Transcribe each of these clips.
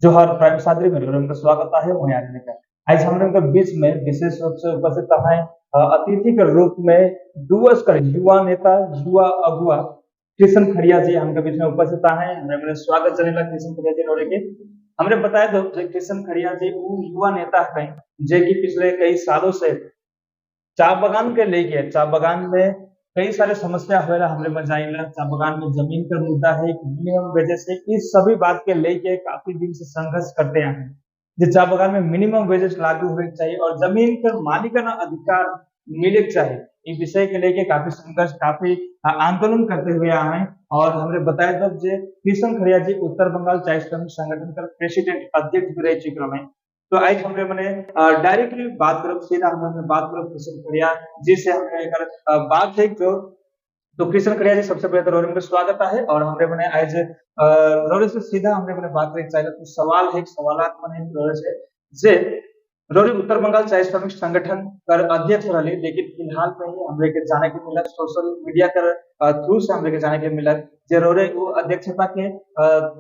जोहार, प्राइम सादरी में उनका स्वागत है। वहीं आने का आज हमने उनके बीच में विशेष रूप से उपस्थित है अतिथि के रूप में डुअर्स कर युवा नेता, युवा अगुआ कृष्ण खड़िया जी हमके बीच में उपस्थित है। हमने मैंने स्वागत जनेला कृष्ण खड़िया जी नोरे के। हमने बताया दो जे कृष्ण खड़िया जी वो युवा नेता है जे कि पिछले कई सालों से चा बगान के लेके, चा बगान में कई सारे समस्या होएला, हमरे बजाइला चा बगान में जमीन का मुद्दा है, मिनिमम वेजेस है, इस सभी बात के लेके काफी दिन से संघर्ष करते आए हैं जे चा बगान में मिनिमम वेजेस लागू होने चाहिए और जमीन पर मालिकाना अधिकार मिले चाहिए। इस विषय के लेके काफी संघर्ष, काफी आंदोलन करते हुए आए हैं। और हमने बताया तब जे कृष्ण खड़िया जी उत्तर बंगाल चाय श्रमिक संगठन का प्रेसिडेंट, अध्यक्ष भी रह चुके हैं। तो आज हमने मने डायरेक्टली बात करब, सीधा हमने बात करब कृष्ण खड़िया जी से। हमने एक बात है जो तो कृष्ण खड़िया जी, सबसे पहले तो रोरे में स्वागत है और हमने मने आज रोरे से सीधा हमने मने बात करे चाहिए। कुछ सवाल है, सवालात मने रोरे से जे रोरे उत्तर बंगाल चाय श्रमिक संगठन कर अध्यक्ष रहे, लेकिन फिलहाल में ही हमरे के जाने के मिला सोशल मीडिया कर थ्रू से हमरे के जाने के मिला जे रोरे वो अध्यक्षता के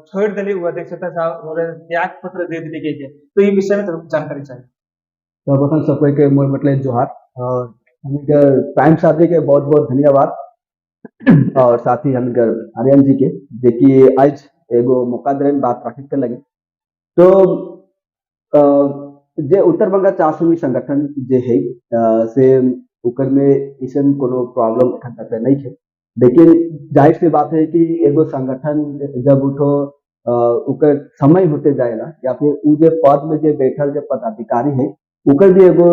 छोड़ दिली, वो अध्यक्षता से रोरे त्याग पत्र दे दिली के। तो ये विषय में तो जानकारी चाहिए। तो प्रथम सबको के मोर मतलब जोहार और हमके प्राइम साथी के बहुत बहुत धन्यवाद और साथ ही हमके आर्यन जी के जे कि आज एगो मौका दिलन बात रखे के लगे। तो जे उत्तर बंगाल चा श्रमिक संगठन जे है से ओकर में ऐसन कोनो प्रॉब्लम एखन तक नहीं है, लेकिन जाहिर सी बात है कि एगो संगठन जब उठो ओकर समय होते जाएगा या फिर उ जे पद में जे बैठल जे पदाधिकारी है ओकर भी एगो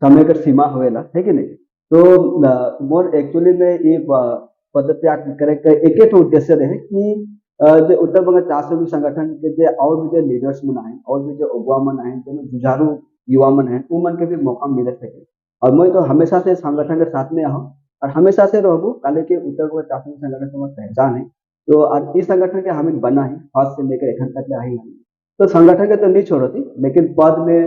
समय के सीमा होएला, है कि नहीं? तो मोर एक्चुअली में ये पद त्याग करे के एके ठो उद्देश्य रहे कि जे उत्तर बंगाल चा श्रमिक संगठन के जे और भी जे लीडर्स मन आए और भी जे अगुआ मन आए, जो जुझारू युवा मन है, उ मन के भी मौका मिल सके। और मैं तो हमेशा से संगठन के साथ में हूँ और हमेशा से रहबो, काले कि उत्तर बंगाल चा श्रमिक संगठन से मोर पहचान है। तो और इस संगठन के हमें बना है फर्स्ट से लेकर एखन तक ले आई, तो संगठन के तो नहीं छोड़ती, लेकिन पद में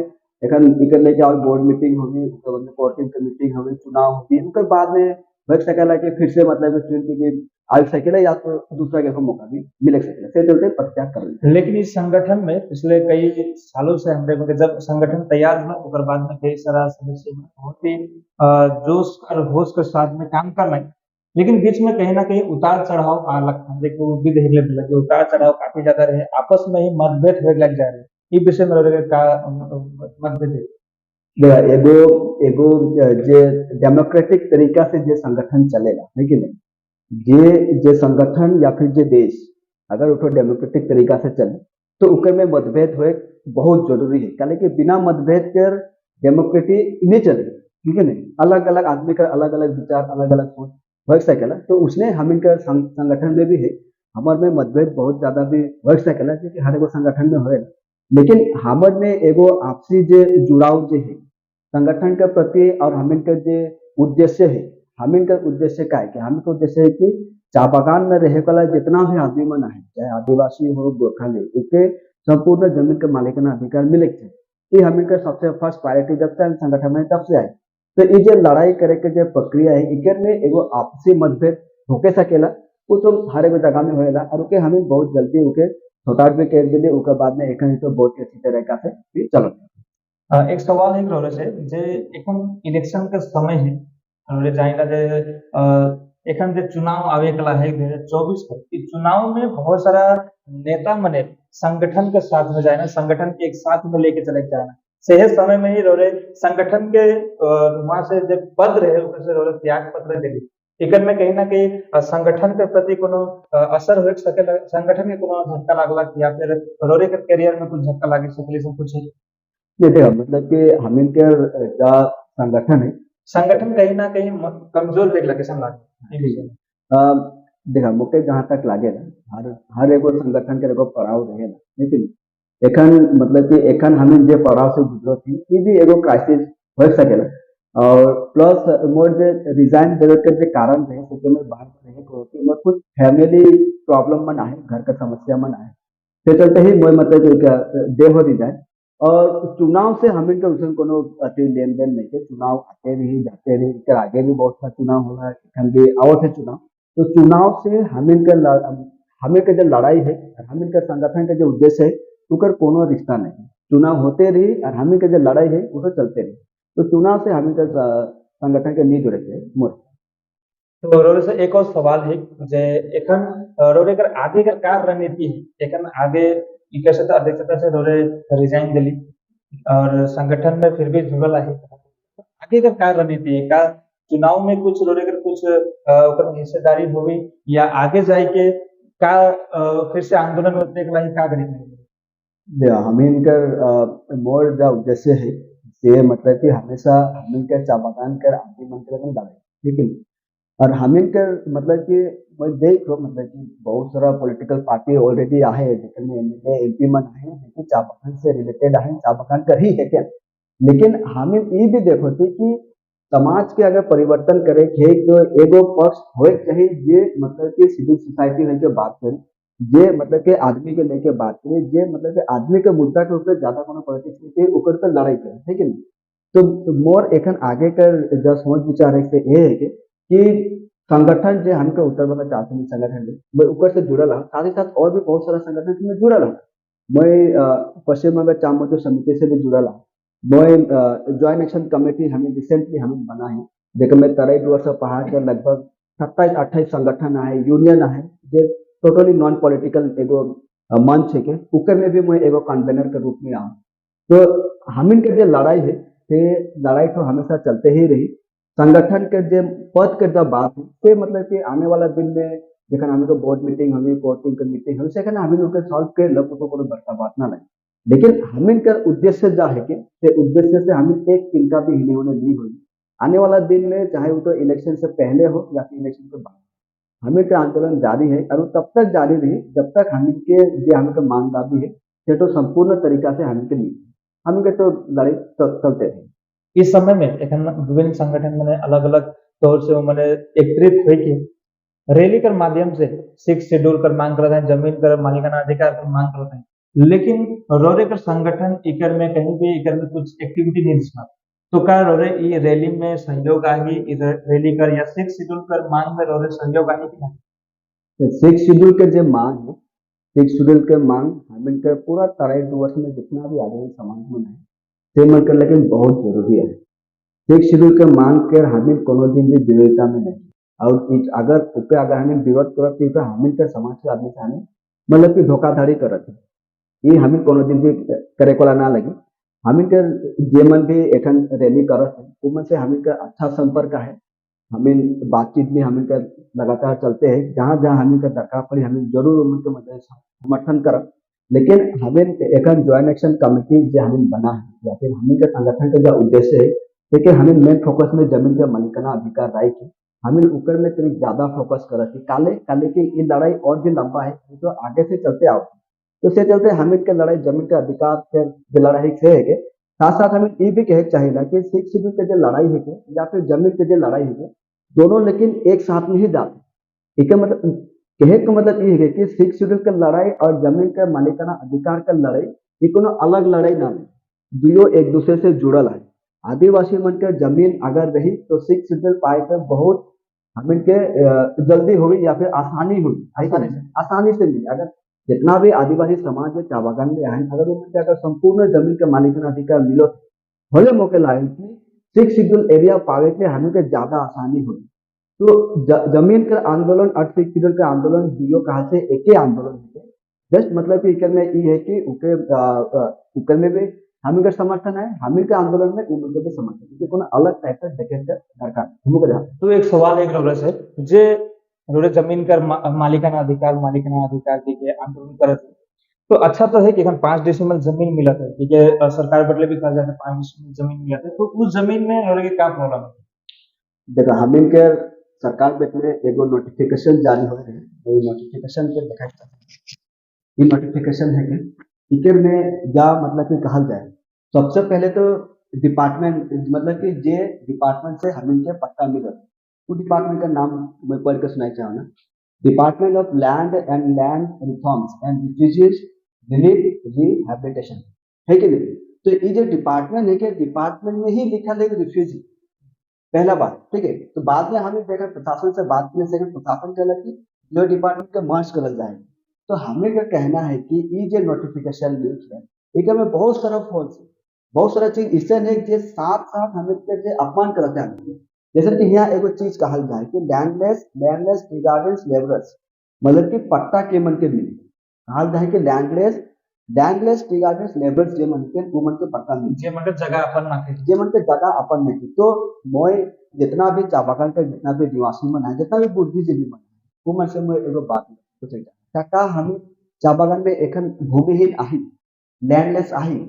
एखन इकर लेके और बोर्ड मीटिंग होगी, ओकर बाद में कोर के मीटिंग होगी, चुनाव होगी, ओकर बाद में हो सकेला कि फिर से मतलब चुन के आ सकेला या तो दूसरा के मौका भी मिल सकेला, से चलते पद त्याग कर ली। लेकिन इस संगठन में पिछले कई सालों से हम देखो कि जब संगठन तैयार हुआ ओकर बाद में कई सारा सदस्य बहुत ही जोश और होश के साथ में काम कर रहे हैं, लेकिन बीच में कहीं ना कहीं उतार चढ़ाव आ लगता है। देखो भी देख ले कि उतार चढ़ाव काफी ज्यादा रहे, आपस में ही मतभेद होने लग जा रहे। इस विषय में का मतभेद है? देखा, एगो एगो जे डेमोक्रेटिक तरीका से जे संगठन चलेगा, है कि नहीं? जे जे संगठन या फिर जे देश अगर उठो डेमोक्रेटिक तरीका से चले तो ओकर में मतभेद होए बहुत जरूरी है, काहे कि बिना मतभेद के डेमोक्रेसी नहीं चले, ठीक है नहीं? अलग अलग आदमी का अलग अलग विचार, अलग अलग सोच हो सकेला। तो उसने हम इनका संगठन में भी है, हमार में मतभेद बहुत ज्यादा भी हो सकेला, क्योंकि हर एगो संगठन में होएला, लेकिन हमर में एगो आपसी जे जुड़ाव जे है संगठन के प्रति और हमिन के जे उद्देश्य है, हमिन का उद्देश्य का है कि हमिन का उद्देश्य है कि चा बागान में रहे वाला जितना भी आदमी मन है, चाहे आदिवासी हो, गोरखाली, उसके संपूर्ण जमीन के मालिकाना अधिकार मिले के चाहिए। ये हमिन का सबसे फर्स्ट प्रायोरिटी जब से हम संगठन में तब से आए। तो ये जो लड़ाई करे के जो प्रक्रिया है इकर में एगो आपसी मतभेद होके सकेला, वो तो हर एगो जगह में होएला और ओके हमें बहुत जल्दी ओके सॉर्ट आउट भी कर दिले। ओकर बाद में एखन तो बहुत अच्छी तरीका से भी चलत। एक सवाल है रोरे से जे एखन इलेक्शन के समय है, हमरे जानिला जे एखन जे चुनाव आवे वाला है 2024 के, इ चुनाव में बहुत सारा नेता मने संगठन के साथ में जाए ना, संगठन के एक साथ में लेके चले जाए ना, सही समय में ही रोरे संगठन के वहां से जे पद रहे ओकर से रोरे त्याग पत्र देली। एकर में कहीं ना कहीं संगठन के प्रति कोनो असर हो सकेला, संगठन के कोनो झटका लागला या फिर रोरे के करियर में कुछ झटका लागे सकले, सब कुछ है? नहीं, देखो, मतलब कि हमिन के का संगठन है, संगठन कहीं ना कहीं कमजोर देख लगे लागे। देखा, मोके जहाँ तक लागे ना हर हर एगो संगठन के एगो पड़ाव रहेला, लेकिन एखन मतलब कि एखन हमें जे पड़ाव से गुजरत थी ई भी एगो क्राइसिस हो सकेला। और प्लस मोर जे रिजाइन देवे के जे कारण रहे से मैं बात रहे को कि मोर कुछ फैमिली प्रॉब्लम मन आए, घर का समस्या मन आए, से चलते ही मोर मतलब कि दे हो रिजाइन। और चुनाव से हमें के उसमें कोनो अति लेन then नहीं है, चुनाव आते रही जाते रही, एकर आगे भी बहुत सा चुनाव होला, एखन भी आवत है चुनाव। तो चुनाव से हमें के हमें के जो लड़ाई है, हमें के संगठन के जो उद्देश्य है ओकर कोनो रिश्ता नहीं। चुनाव होते रही और हमी के जो लड़ाई है वो तो चलते रही। तो चुनाव से हमी के संगठन के नहीं जुड़े के मोर। तो रौरे से एक और सवाल है जे एखन रौरे कर आगे कर का रणनीति है? एखन आगे इकर से तो अध्यक्षता से रौरे रिजाइन देली और संगठन में फिर भी जुड़ल आहे। आगे कर का रणनीति है? का चुनाव में कुछ रौरे कर कुछ ओकर हिस्सेदारी होवी या आगे जाए के का फिर से आंदोलन में उतरे के का करी? हमीन कर मोर जो उद्देश्य है से मतलब कि हमेशा हमीन के चा बागान कर आदि मंत्र में लड़ाई, ठीक है। और हमीन कर मतलब कि मैं देख लो मतलब कि बहुत सारा पॉलिटिकल पार्टी ऑलरेडी आहे जेकर में एमएलए एमपी मन आहे जेके चा बागान से रिलेटेड आहे, चा बागान कर ही है क्या। लेकिन हमीन ये भी देखो थी कि समाज के अगर परिवर्तन करे के तो एगो पक्ष होए चाहिए जे मतलब कि सिविल सोसाइटी लेके बात करे, जे मतलब कि आदमी के लेके बात करे, जे मतलब कि आदमी के मुद्दा के ऊपर ज्यादा कोनो पॉलिटिक्स के ऊपर पे लड़ाई करे, ठीक है ना। तो मोर एखन आगे कर जो सोच विचार है से ये है कि संगठन जो हमके उत्तर बंगाल चार संगठन है मैं ऊपर से जुड़ल हूँ, साथ ही साथ और भी बहुत सारा संगठन से मैं जुड़ल हूँ। मैं पश्चिम बंगाल चा मजदूर समिति से भी जुड़ल हूँ। मैं ज्वाइंट एक्शन कमेटी हमें रिसेंटली हमें बना है जेकर में तराई डुअर्स और पहाड़ के लगभग 27-28 संगठन आहे, यूनियन आहे जे टोटली नॉन पॉलिटिकल एगो मंच है के उकर में भी मैं एगो कन्वेनर के रूप में आऊँ। तो हमिन के जो लड़ाई है ते लड़ाई तो हमेशा चलते ही रही। संगठन के जो पद के जो बात है ते मतलब कि आने वाला दिन में जखन हमें को बोर्ड मीटिंग हुई, कोर टीम के मीटिंग हुई, सेखन हमिन ओके सॉल्व कर लब तो कोनो बड़का बात ना लगे। लेकिन हमिन के उद्देश्य जा है कि ते उद्देश्य से हमिन एक तिनका भी हिने होने नहीं हुई। आने वाला दिन में चाहे वो तो इलेक्शन से पहले हो या फिर इलेक्शन के बाद, हमें के आंदोलन जारी है और वो तब तक जारी रही जब तक हमिन के जो हमें के मांग दाबी है ते तो संपूर्ण तरीका से हमिन के लिए हमिन के तो लड़ाई चलते रहे। इस समय में एखन विभिन्न संगठन मने अलग-अलग तौर से मने एकत्रित होई के रैली कर माध्यम से सिक्स शेड्यूल कर मांग करत हैं, जमीन कर मालिकाना अधिकार कर मांग करत हैं, लेकिन रौरे कर संगठन इकर में कहीं भी इकर में कुछ एक्टिविटी नहीं दिखा। तो का रौरे ई रैली में सहयोग आही, ई रैली कर या सिक्स शेड्यूल कर मांग में रौरे सहयोग आही कि नहीं? तो सिक्स शेड्यूल के जो मांग है, सिक्स शेड्यूल के मांग हमिन के पूरा तराई डुअर्स में जितना भी आदिवासी समाज में है से मन कर लेकिन बहुत जरूरी है। सिक्स शेड्यूल के मांग के हमिन कोनो दिन भी विरोधिता में नहीं और अगर ओके अगर हमें विरोध करत तो हमिन के समाज के आदमी से हमें मतलब कि धोखाधड़ी करत है, ये हमिन कोनो दिन भी करे वाला ना लगी। हमिन के जे मन भी एखन रैली करत है उमन से हमिन के अच्छा संपर्क है, हमिन बातचीत भी हमिन के लगातार चलते हैं, जहाँ जहाँ हमिन के दरकार पड़ी हमिन जरूर उमन के मदद समर्थन करब। लेकिन हमिन एखन ज्वाइंट एक्शन कमेटी जो हमिन बना है या फिर हमिन के संगठन के जो उद्देश्य है देखिए हमिन मेन फोकस में जमीन के मालिकाना अधिकार राइट है, हमिन ऊपर में तनिक ज्यादा फोकस करत है। काले काले की ये लड़ाई और भी लंबा है तो आगे से चलते आओ, तो से चलते हमिन के लड़ाई जमीन के अधिकार के जो लड़ाई से है के साथ साथ हमें ये भी कहे चाहिए कि सिक्स शेड्यूल के जो लड़ाई है के या फिर जमीन के जो लड़ाई है के दोनों लेकिन एक साथ में ही जाते। एक मतलब कहे के मतलब ये है कि सिक्स शेड्यूल के लड़ाई और जमीन के मालिकाना अधिकार के लड़ाई ये कोनो अलग लड़ाई ना है, दुयो एक दूसरे से जुड़ल है। आदिवासी मन के जमीन अगर रही तो सिक्स शेड्यूल पाए के बहुत हमिन के जल्दी हुई या फिर आसानी हुई, आसानी से मिली। अगर जितना भी आदिवासी समाज में चा बागान में आए अगर उनके अगर संपूर्ण जमीन के मालिकाना अधिकार मिलो भले मौके लाए कि सिक्स शेड्यूल एरिया पावे के हमें के ज्यादा आसानी हुई। तो जमीन के आंदोलन और सिक्स शेड्यूल के आंदोलन दुयो कहा से एक ही आंदोलन है। जस्ट मतलब कि इकर में ये है कि उकर में भी हमें का समर्थन है, हमें के आंदोलन में उनके भी समर्थन है, क्योंकि अलग टाइप का देखे के दरकार हमको जा। तो एक सवाल एक रौरे से जे रौरे जमीन कर मालिकाना अधिकार के आंदोलन करत है, तो अच्छा तो है कि एखन 5 डिसमिल जमीन मिलत है, ठीक है, सरकार बदले भी कहा जाता है 5 डिसमिल जमीन मिलत है, तो उस जमीन में रौरे के का प्रॉब्लम है? देखो हमिन के सरकार बदले एगो नोटिफिकेशन जारी हो रहे, वो नोटिफिकेशन के देखा ये नोटिफिकेशन है कि इके में जा मतलब कि कहल जाए सबसे पहले तो डिपार्टमेंट मतलब कि जे डिपार्टमेंट से हमिन के पट्टा मिलत वो डिपार्टमेंट का नाम मैं पढ़ के सुनाई चाहूँ ना, Department of Land and Land Reforms and Refugees Relief Rehabilitation है कि नहीं। तो ये जो डिपार्टमेंट है कि डिपार्टमेंट में ही लिखा है रिफ्यूजी, पहला बात ठीक है। तो बाद में हमें देखा प्रशासन से बात करने से प्रशासन कहला कि जो डिपार्टमेंट के मर्ज करल जाए, तो हमें का कहना है कि ई जे नोटिफिकेशन लीक है, एकर में बहुत सारा फॉल्स है, बहुत सारा चीज ऐसे है जे साथ साथ हमें के जे अपमान करते हैं। जैसे कि यहाँ एगो चीज कहल जाए कि लैंडलेस लैंडलेस गार्डन्स लेबरर्स, मतलब कि पट्टा के मन के मिली। कहल जाए कि landless landless tea gardens labourers जे मन के, वो मन के पट्टा मिली। जे मन के जगह अपन ना के। जे मन के जगह अपन नहीं थी। तो मोय जितना भी चा बागान के जितना भी निवासी मन है, जितना भी बुद्धिजीवी मन है, वो मन से मोय एगो बात पूछे का, का हम चा बागान में एखन भूमिहीन आही, लैंडलेस आही?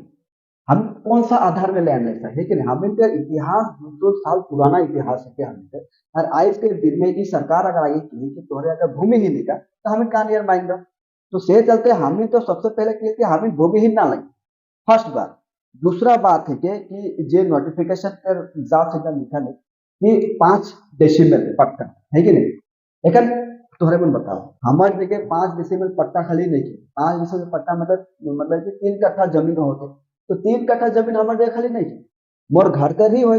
हम कौन सा आधार में लैंडलेस है कि नहीं? हमें के इतिहास 200 साल पुराना इतिहास है कि हमें के, और आज के दिन में ई सरकार अगर आई कि तोहरे अगर भूमिहीन है तो हमें कहाँ नियर माइंड। तो से चलते हमें तो सबसे पहले कि हमें भूमिहीन ना लगे, फर्स्ट बात। दूसरा बात है कि जे नोटिफिकेशन पर हिसाब से लिखल है कि 5 डेसिमल पट्टा है कि नहीं, लेकिन तोहरे मन बताओ, हमार जगह 5 डेसिमल पट्टा खाली नहीं है। 5 डेसिमल पट्टा मतलब कि 3 कट्ठा जमीन होते, तो 3 कट्ठा जमीन हमार जगह खाली नहीं है। मोर घर कर ही हो,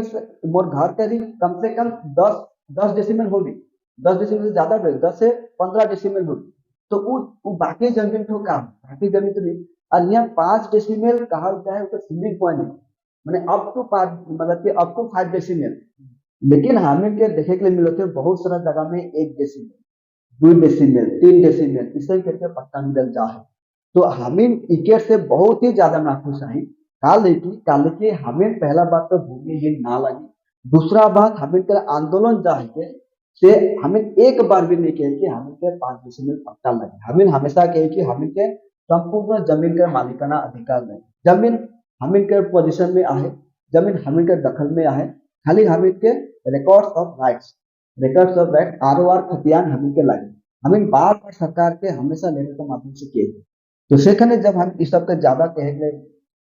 मोर घर कर ही कम से कम 10 10 डेसिमल होगी, 10 डेसिमल से ज्यादा, 10 से 15 डेसिमल होगी। तो वो बाकी जमीन तो का, बाकी जमीन तो नहीं। और यहाँ 5 डेसिमल कहा जाए तो सीलिंग पॉइंट है, माने अप टू 5, मतलब कि अप टू 5 डेसिमल। लेकिन हमें के देखे के लिए मिलते बहुत सारा जगह में 1 डेसिमल, 2 डेसिमल, 3 डेसिमल, इसे करके पट्टा मिल जा है। तो हमें इके से बहुत ही ज्यादा नाखुश है। काल कि हमें पहला बात तो भूमिहीन ना लगी। दूसरा बात, हमें के आंदोलन जा है के से हमें एक बार भी नहीं कहे कि हमें के 5 डेसिमल पट्टा लगे। हमें हमेशा कहे कि हमें के संपूर्ण जमीन का मालिकाना अधिकार लगे। जमीन हमें के पोजीशन में आए, जमीन हमें के दखल में आए, खाली हमें के records of rights, records of right, ROR खतियान हमें के लगे। हमें बार बार सरकार के हमेशा लेटर के माध्यम से किए। तो सेखने जब हम इस सब के ज्यादा कहे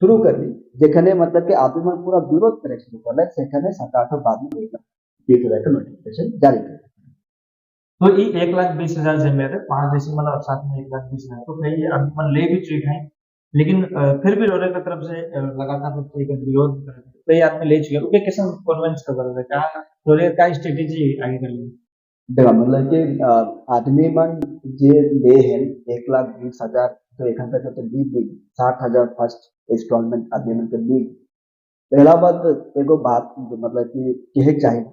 शुरू कर दी, जेखने मतलब कि आदमी मन पूरा विरोध करे शुरू कर ले, सेखने सरकार तो बाद में 1,20,000 का नोटिफिकेशन जारी कर। तो ये 1,20,000 जमीन है, 5 डेसिमल और साथ में 1,20,000, तो कई आदमी मन ले भी चुके हैं, लेकिन फिर भी रोरे की तरफ से लगातार रूप से एक विरोध कर रहे हैं। कई आदमी ले चुके हैं, उनके कैसे कन्विंस कर रहे हैं? क्या रोरे का स्ट्रेटेजी आगे कर ली? देखा, मतलब कि आदमी मन जे ले है 1,20,000, तो एक तक तो दी दी 60,000 फर्स्ट इंस्टॉलमेंट आदमी मन के दी। पहला बात, एगो बात जो मतलब कि कहे चाहिए,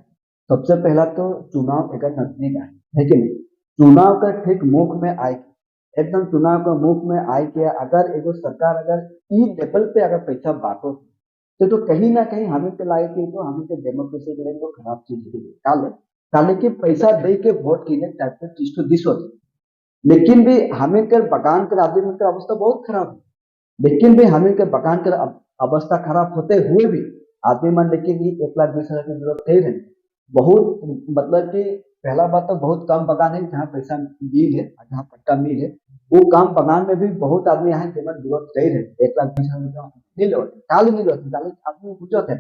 सबसे पहला तो चुनाव एक नजदीक आए है कि नहीं? चुनाव का ठीक मुख में आए, एकदम चुनाव का मुख में आए के अगर एगो सरकार अगर ई लेवल पे अगर पैसा बांटो तो कहीं ना कहीं हमें तो लागे कि तो हमें तो डेमोक्रेसी के लिए तो खराब चीज है। काले काले के पैसा दे के वोट किने टाइप के चीज तो this होते। लेकिन भी हमें कर बगान कर आदमी के अवस्था बहुत खराब है, लेकिन भी हमें के बगान कर अवस्था खराब होते हुए भी आदमी मन लेकिन भी 1,20,000 की जरूरत नहीं रहे। बहुत मतलब कि पहला बात तो बहुत कम बगान है जहाँ पैसा मिल है, जहाँ पट्टा मिल है। वो कम बगान में भी बहुत आदमी आए जेमन विरोध कर रहे, 1,20,000 रुपया नहीं लेवत। काल नहीं लेवत? काले आदमी पूछत है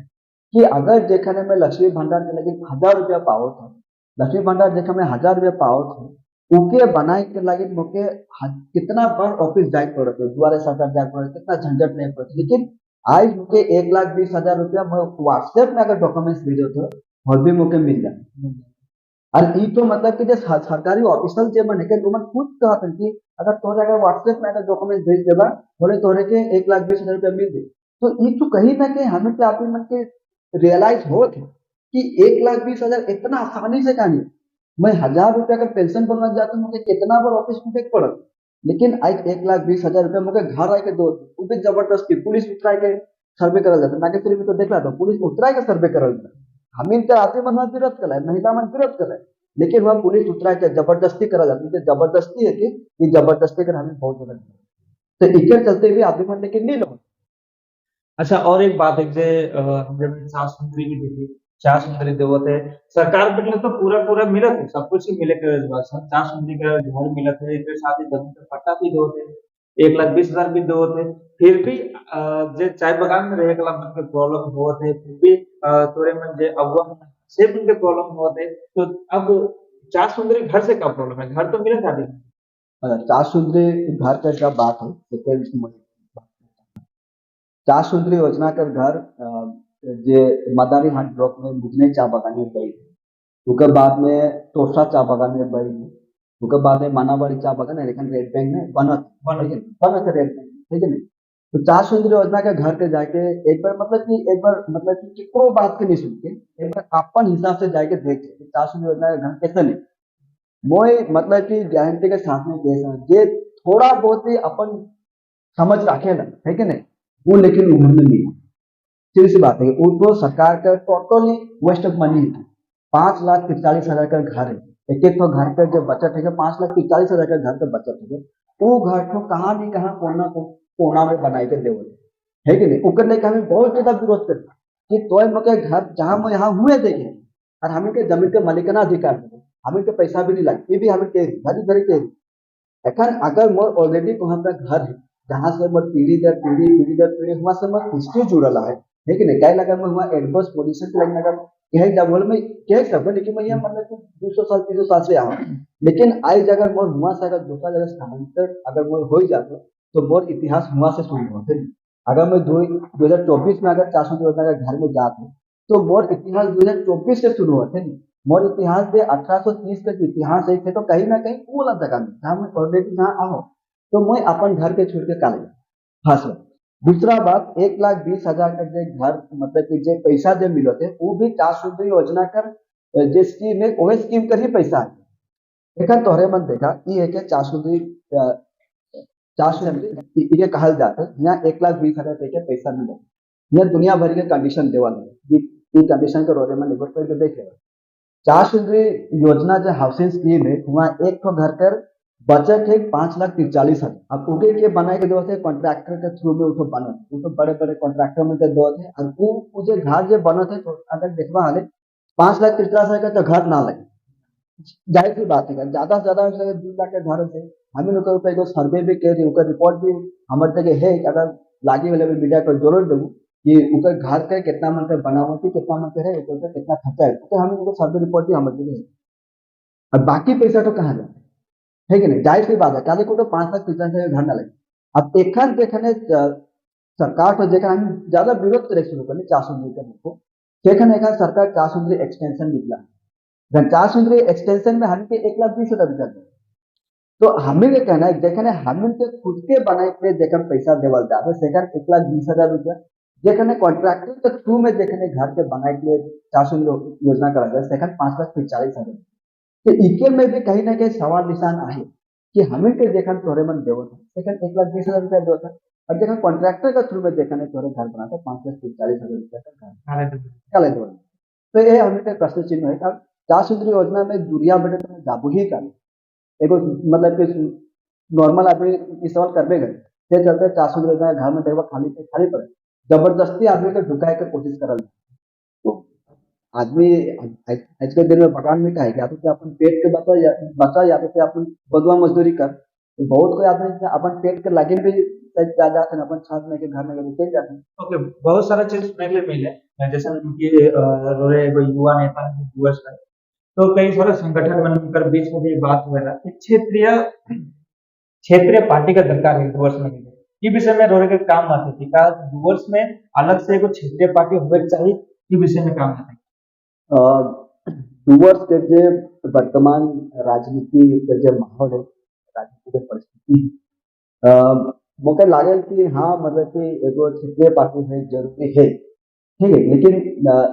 कि अगर देखने में लक्ष्मी भंडार के लगे 1000 रुपया पावत है, लक्ष्मी भंडार देखे में 1000 रुपया पावत है, उके बनाए के लगे मोके कितना बार ऑफिस जाए पड़त है, दुआरे सरकार जाए पड़त, कितना झंझट नहीं पड़त। लेकिन आज मुके 1,20,000 रुपया व्हाट्सएप में अगर डॉक्यूमेंट्स भेजो तो और भी मोके मिल जाए। और ई तो मतलब कि जे सरकारी ऑफिसर जे मन है के मन खुद कहत है कि अगर तोरे अगर व्हाट्सएप में अगर डॉक्यूमेंट्स भेज देबा बोले तोरे के 1,20,000 रुपया मिल जाए। तो ई तो कहीं ना कहीं हमें तो आप मन के रियलाइज होत है कि 1,20,000 इतना आसानी से कहानी। मैं 1000 रुपया का पेंशन बनवा जाता हूँ, मुझे कितना बार ऑफिस में पड़त, लेकिन आज 1,20,000 रुपया मुझे घर आके दो, वो भी जबरदस्ती पुलिस उतराए के सर्वे करल जाता। नाके सिर्फ तो देखला तो पुलिस उतराए के सर्वे करल जाता। हम इनके आदमी मन विरोध कर है, महिला मन विरोध कर है, लेकिन वह पुलिस उतरा के जबरदस्ती करा जाती है। जबरदस्ती है कि ये जबरदस्ती कर हमें बहुत ज्यादा, तो इकर चलते हुए आदमी मन लेकिन नहीं लो। अच्छा, और एक बात है जे हम जब चार सुंदरी भी देखी, चार सुंदरी देवत है सरकार पे तो पूरा पूरा मिलत है, सब कुछ ही मिले के बात। चार सुंदरी का घर मिलत है, एक साथ ही जमीन का पट्टा भी देवत है, 1,20,000 भी देवत है, फिर भी जे चाय बगान में रहे के मन के प्रॉब्लम होत है, फिर भी तोरे मन जे अगुआ से मन के प्रॉब्लम होत है। तो अब चार सुंदरी घर से का प्रॉब्लम है? घर तो मिलत आदमी। चार सुंदरी घर का जब बात है तो चार सुंदरी योजना का घर जे मदारी हाट ब्लॉक में मुजने चा बागान में बई, उसके बाद में तोरसा चा बागान में बई। ओकर बाद में मानाबाड़ी चा बागान है, एखन रेड बैंक में बनत बनत। ठीक है, बनत है रेड बैंक, ठीक है नहीं? तो चार सुंदर योजना के घर पे जाके एक बार मतलब कि एक बार मतलब कि केकरो बात के नहीं सुन के एक बार अपन हिसाब से जाके देख के चार सुंदर योजना के घर कैसे नहीं। मोय मतलब कि गारंटी के साथ में कह सकत जे थोड़ा बहुत भी अपन समझ रखेला, है कि नहीं, वो लेकिन उम्र में नहीं है। सीधी सी बात है, वो तो सरकार का टोटली वेस्ट ऑफ मनी है। 5,43,000 का घर है, एक एक तो घर पे जो बचत है 5,43,000 का घर का बचत है, वो घर को कहाँ नहीं कहाँ कोना को कोना में बनाए के देवल है कि नहीं। ओकर लेके हमें बहुत ज्यादा विरोध कर कि तोय मके घर जहाँ मैं यहाँ हुए देखे और हमें के जमीन के मालिकाना अधिकार दे, हमें के पैसा भी नहीं लगे, ये भी हमें के घरी घरी के। एखन अगर मोर ऑलरेडी वहाँ पे घर है जहाँ से मोर पीढ़ी दर पीढ़ी पीढ़ी दर पीढ़ी वहाँ से मोर हिस्ट्री जुड़ल है कि नहीं। काहे लगा मैं वहाँ एडवर्स पोजीशन के लगे अगर कहे जा बोल मैं कह सकूं, लेकिन मैं यहाँ मतलब कि 200 साल 300 साल से यहाँ, लेकिन आज अगर मोर हुआ से अगर दूसरा जगह स्थानांतर अगर मोर हो जाता तो मोर इतिहास हुआ से शुरू होते। अगर मैं 2024 में अगर 400 योजना के घर में जात हूँ तो मोर इतिहास 2024 से शुरू होते नहीं। मोर इतिहास से 1830 का जो इतिहास है तो कहीं ना कहीं वो वाला जगह में जहाँ मैं ऑलरेडी ना आओ तो मैं अपन घर के छोड़ के काले फंस। दूसरा बात 1,20,000 का जे घर मतलब कि जे पैसा जे मिलते वो भी चार सौ योजना कर जे स्कीम है वही स्कीम कर ही पैसा है। एखन तोहरे मन देखा ई है के 400 ये कहल जाता है यहाँ 1,20,000 रुपये के पैसा मिले, यहाँ दुनिया भर के कंडीशन देवल है, ये कंडीशन के रोजे में लेबर पर देख ले। चार सुंदरी योजना जो हाउसिंग स्कीम है वहाँ एक ठो घर कर बचत है 5,43,000। अब उके के बनाए के देवत है कॉन्ट्रैक्टर के थ्रू में उठो बनत, उठो बड़े बड़े कॉन्ट्रैक्टर में के देवत है और वो जे घर जे बनत है तो अगर देखवा हाले 5,43,000 का तो घर ना लगे, जाहिर सी बात है ज्यादा से ज्यादा 2 लाख के घर से हमें लोग के एगो सर्वे भी के ओकर रिपोर्ट भी हमर जगह है, अगर लागे वाले मीडिया को जरूर देबू कि ओकर घर के कितना मन के बनावटी थी कितना मन के है ओकर पे कितना खर्चा है, तो हमें उनको सर्वे रिपोर्ट भी हमर जगह है। और बाकी पैसा तो कहाँ जाए है कि नहीं, जाहिर सी बात है काले को तो 5,43,000 घर ना लगे। अब एखन देखने सरकार तो जेखन हम ज्यादा विरोध करे शुरू करले चार सुंदरी के को सेखन एखन सरकार चार सुंदरी एक्सटेंशन निकला, जब चार सुंदरी एक्सटेंशन में हमके 1,20,000 रुपया दे, तो हमें ये कहना है जेखने हमें के खुद के बनाए के जेखन पैसा देवल जावे सेखन 1,20,000 रुपया जेखने कॉन्ट्रैक्टर के थ्रू में जेखने घर के बनाए के लिए चार सुंदरी योजना करा जाए सेखन 5,43,000। तो इके में भी कहीं ना कहीं सवाल निशान आहे कि हमें के जेखन तोरे मन देवत है सेखन 1,20,000 रुपया देवत है और जेखन कॉन्ट्रैक्टर के थ्रू में जेखन तोरे घर बनाता 5,43,000 रुपया का घर काले देवत। तो ये हमें के प्रश्न चिन्ह है। अब चार सुंदरी योजना में दूरिया बटे तो जाबू ही कर एगो मतलब कि नॉर्मल आदमी ई सवाल करबे करे से चलते चार सुंदरी योजना घर में देखबा खाली पे खाली पड़े जबरदस्ती आदमी के ढुकाए के कोशिश करल। तो आदमी आज के दिन में बगान में का है कि या तो अपन पेट के बचा या तो अपन बदुआ मजदूरी कर, तो बहुत कोई आदमी अपन पेट के लागे भी जा जाते हैं अपन छत में के घर में चल जाते हैं। ओके, बहुत सारा चीज सुनने के लिए मिले जैसे उनके रोले एगो युवा नेता डुअर्स है तो कई सारे संगठन में उनकर बीच में भी बात हुआ था कि क्षेत्रीय क्षेत्रीय पार्टी का दरकार है डुअर्स में। ये विषय में रोले के काम आते थे का डुअर्स में अलग से एगो क्षेत्रीय पार्टी होवे चाहिए, ये विषय में काम आते। डुअर्स के जे वर्तमान राजनीति के जे माहौल है, राजनीति के परिस्थिति है, मोके लागल कि हाँ मतलब कि एगो क्षेत्रीय पार्टी है जरूरी है, ठीक है, लेकिन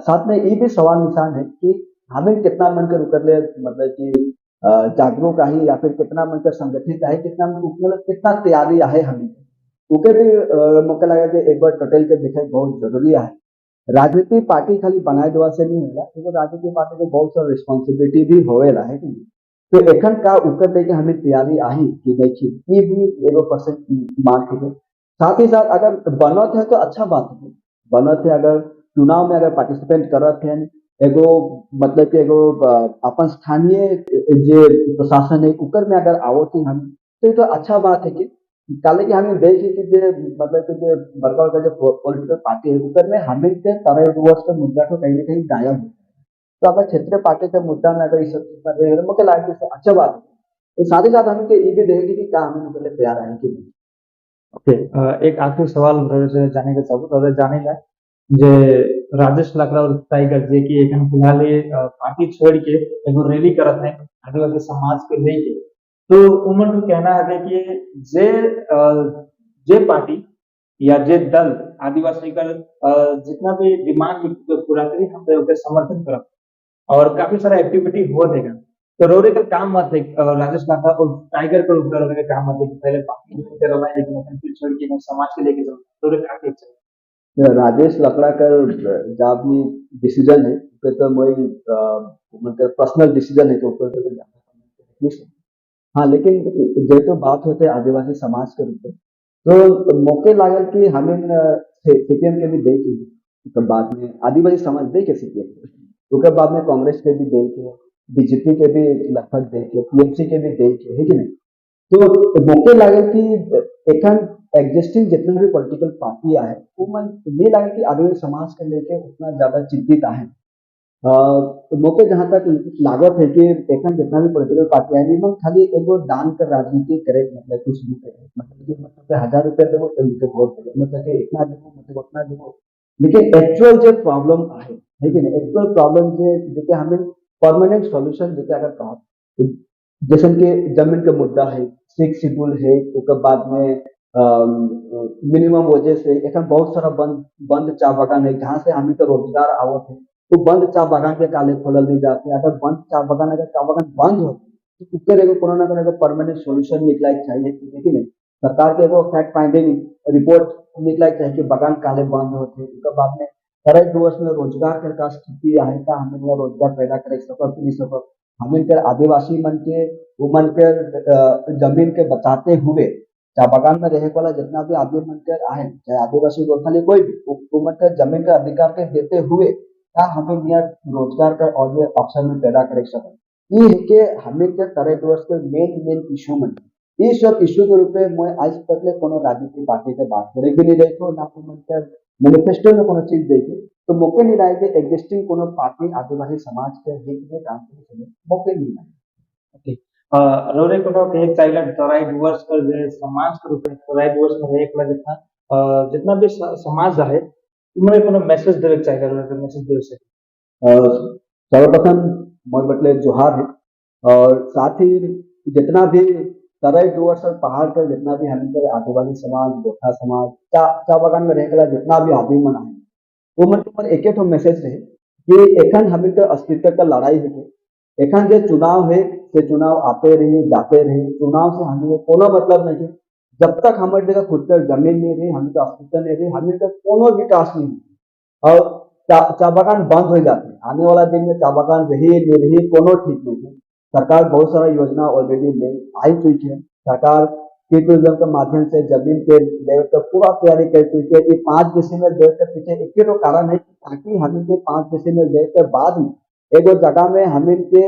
साथ में ये भी सवाल निशान है कि हमें कितना मन कर उकर ले मतलब कि जागरूक आहे या फिर कितना मन कर संगठित आहे, कितना मतलब कितना तैयारी आहे हमें उके भी मोके लगा कि एक बार टोटल के देखे बहुत जरूरी है। राजनीतिक पार्टी खाली बनाए देवा से नहीं होला, एगो राजनीतिक पार्टी के बहुत सारा रिस्पॉन्सिबिलिटी भी होवेला है कि नहीं। तो एखन का उकर लेके हमें तैयारी आही कि नहीं की ये भी एगो परसेंट मार्क है। साथ ही साथ अगर बनत है तो अच्छा बात है, बनत है अगर चुनाव में अगर पार्टिसिपेट करत है एगो मतलब कि एगो अपन स्थानीय जे प्रशासन है उकर में अगर आवत ही हम तो ये तो अच्छा बात है कि काले कि हमें देख कि जे मतलब कि जे बड़का बड़का जो पॉलिटिकल पार्टी है उकर में हमें के तरह डुअर्स के मुद्दा को कहीं ना कहीं गायब है। तो अगर क्षेत्रीय पार्टी के मुद्दा में अगर इस सब चीज पर रहे, मुझे लागे कि अच्छा बात है। तो साथ ही साथ हमें के ये भी देखेंगे कि क्या हमें उनके लिए तैयार है कि नहीं। ओके, एक आखिरी सवाल उधर से जाने के चाहूँ तो जाने ला जे राजेश लकड़ा और टाइगर जे कि एखन फिलहाल पार्टी छोड़ के एगो रैली करत है आदिवासी समाज के लेके, तो उमन के कहना है कि जे पार्टी या जे दल आदिवासी का जितना भी डिमांड पूरा करी, हम ओके समर्थन करब और काफी सारा एक्टिविटी हो रहेगा। तो रोरे का काम मत है राजेश लकड़ा और टाइगर के ऊपर रोरे का काम मत है कि पहले पार्टी ज्वाइन कर रहा है, लेकिन अपन फिर छोड़ के समाज के लेके चलो, रोरे का क्या? राजेश लकड़ा का जब भी डिसीजन है, ओके तो मोई मतलब पर्सनल डिसीजन है, तो ऊपर तो ज्यादा। हाँ, लेकिन जे तो बात होते आदिवासी समाज के रूप में, तो मौके लागल कि हमें सीपीएम के भी देखे, तो बाद में आदिवासी समाज देखे सीपीएम, उसके बाद में कांग्रेस के भी देखे, बीजेपी के भी लगभग देखे, टीएमसी के भी देखे, है कि नहीं? तो मौके लागल कि एखन एग्जिस्टिंग जितना भी पॉलिटिकल पार्टी है, वो मन नहीं लगे कि आदिवासी समाज के लेके उतना ज्यादा चिंतित है। मौके जहाँ तक लागत है कि एखन जितना भी पॉलिटिकल पार्टी है, निमन खाली एगो दान कर राजनीति करे, मतलब कुछ भी करे, मतलब कि मतलब 1000 रुपया देबो तो उनके वोट देबो, मतलब कि इतना देबो, मतलब उतना देबो, लेकिन एक्चुअल जो प्रॉब्लम है कि नहीं, एक्चुअल प्रॉब्लम जे जेके हमें परमानेंट सॉल्यूशन जेके अगर कहा, जैसे कि जमीन के मुद्दा है, सिक्स शेड्यूल है, उसके बाद में मिनिमम वेजेस है। एखन बहुत सारा बंद बंद चा बागान है, जहाँ से हमें तो रोजगार आवत है, तो बंद चा बागान के काले खोलल नहीं जाते। अगर बंद चा बागान, अगर चा बागान बंद हो, तो ओकर एगो कोनो ना कोनो एगो परमानेंट सॉल्यूशन निकले के चाहिए, है कि नहीं? सरकार के एगो फैक्ट फाइंडिंग रिपोर्ट निकले के चाहिए कि बागान काले बंद होते। उसके बाद में तराई डुअर्स में रोजगार के का स्थिति आहे, का हमें यहाँ रोजगार पैदा करे सकब कि नहीं सकब? हमें के आदिवासी मन के, वो मन के जमीन के बचाते हुए चाहे बागान में रहे वाला जितना भी आदमी मन के आहे, चाहे आदिवासी, गोरखाली, कोई भी, वो मन के जमीन के अधिकार के देते हुए का हमें यहाँ रोजगार का और भी ऑप्शन में पैदा करे सकब? ये है कि हमें के तराई डुअर्स के मेन मेन इशू मन, ये सब इशू के रूप में मैं आज तक ले कोनो राजनीतिक पार्टी के बात करे भी नहीं देखो, ना मन के मैनिफेस्टो में कोनो चीज देखे। तो मौके नहीं लाए कि एग्जिस्टिंग कोनो पार्टी आदिवासी समाज के हित में काम करे सके, मौके नहीं लाए। ओके, रौरे कोनो कहे चाहिए तराई डुअर्स कर जे समाज के रूप में, तराई डुअर्स में रहे वाला जितना जितना भी समाज है, उनमें कोनो मैसेज देवे के चाहिए, रौरे के मैसेज देवे सके? सर्वप्रथम मोर बटले जोहार है और साथ ही जितना भी तराई डुअर्स और पहाड़ पर जितना भी हम के आदिवासी समाज, गोरखा समाज, चा चा बागान में रहे वाला जितना भी आदमी मन है, वो मन के एक एक मैसेज रहे कि एखन हमें के अस्तित्व का लड़ाई है। एखन जो चुनाव है, से चुनाव आते रहे, जाते रहे, चुनाव से हमें कोनो मतलब नहीं है। जब तक हमारे जगह खुद के जमीन नहीं रही, हमें तो अस्तित्व नहीं रही, हमें तो कोनो विकास नहीं है और चा बागान बंद हो जाते हैं। आने वाला दिन में चा बागान रही, नहीं रही, कोनो ठीक नहीं है। सरकार बहुत सारा योजना ऑलरेडी ले आई चुकी है। सरकार टी टूरिज्म के माध्यम से जमीन के लेवे के पूरा तैयारी कर चुकी है। ये 5 डिसमिल देवे के पीछे एक ही तो कारण है कि ताकि हमें के 5 डिसमिल देवे के बाद में एगो जगह में हमें के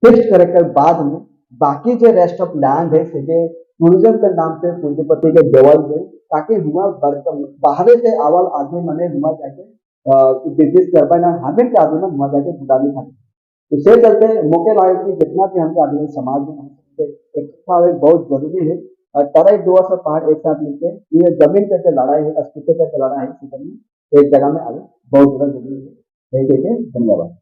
फिक्स करे के बाद में बाकी जो रेस्ट ऑफ लैंड है, सीधे टूरिज्म के नाम पे पूंजीपति के देवल दे, ताकि हुआ बाहर से आवल आदमी मने हुआ जाके बिजनेस कर ना, हमें के आदमी ना हुआ जाके गुलामी खाए। तो से चलते मौके लागे कि जितना भी हमके आदिवासी समाज में हम इकट्ठा हुए बहुत जरूरी है और तराई डुअर्स और पहाड़ एक साथ मिलके ये जमीन के जो लड़ाई है, अस्तित्व का जो लड़ाई है, इसी में एक जगह में आवे बहुत ज्यादा जरूरी है। यही कह के धन्यवाद।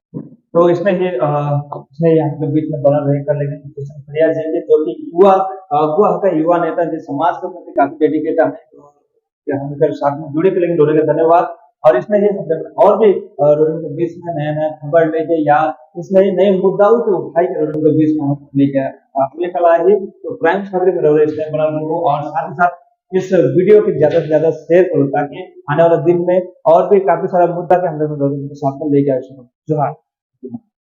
तो इसमें यहाँ के बीच में बनल रहे कर लेकिन किशन खड़िया जी के, जो कि युवा अगुआ का युवा नेता, जो समाज के प्रति काफी डेडिकेट है, तो हम साथ में जुड़े के लेकिन रोने का धन्यवाद। और इसमें ही हम और भी रोने के बीच में नया नया खबर लेके या इसमें ही नए मुद्दाओं को उठाई के रोने के बीच में हम लेके हमें कल आई, तो प्राइम खबर में रहो, इसमें बना रहो और साथ ही साथ इस वीडियो को ज्यादा से ज्यादा शेयर करो, ताकि आने वाले दिन में और भी काफी सारा मुद्दा के हम लोग के साथ में लेके आ सको। जोहार।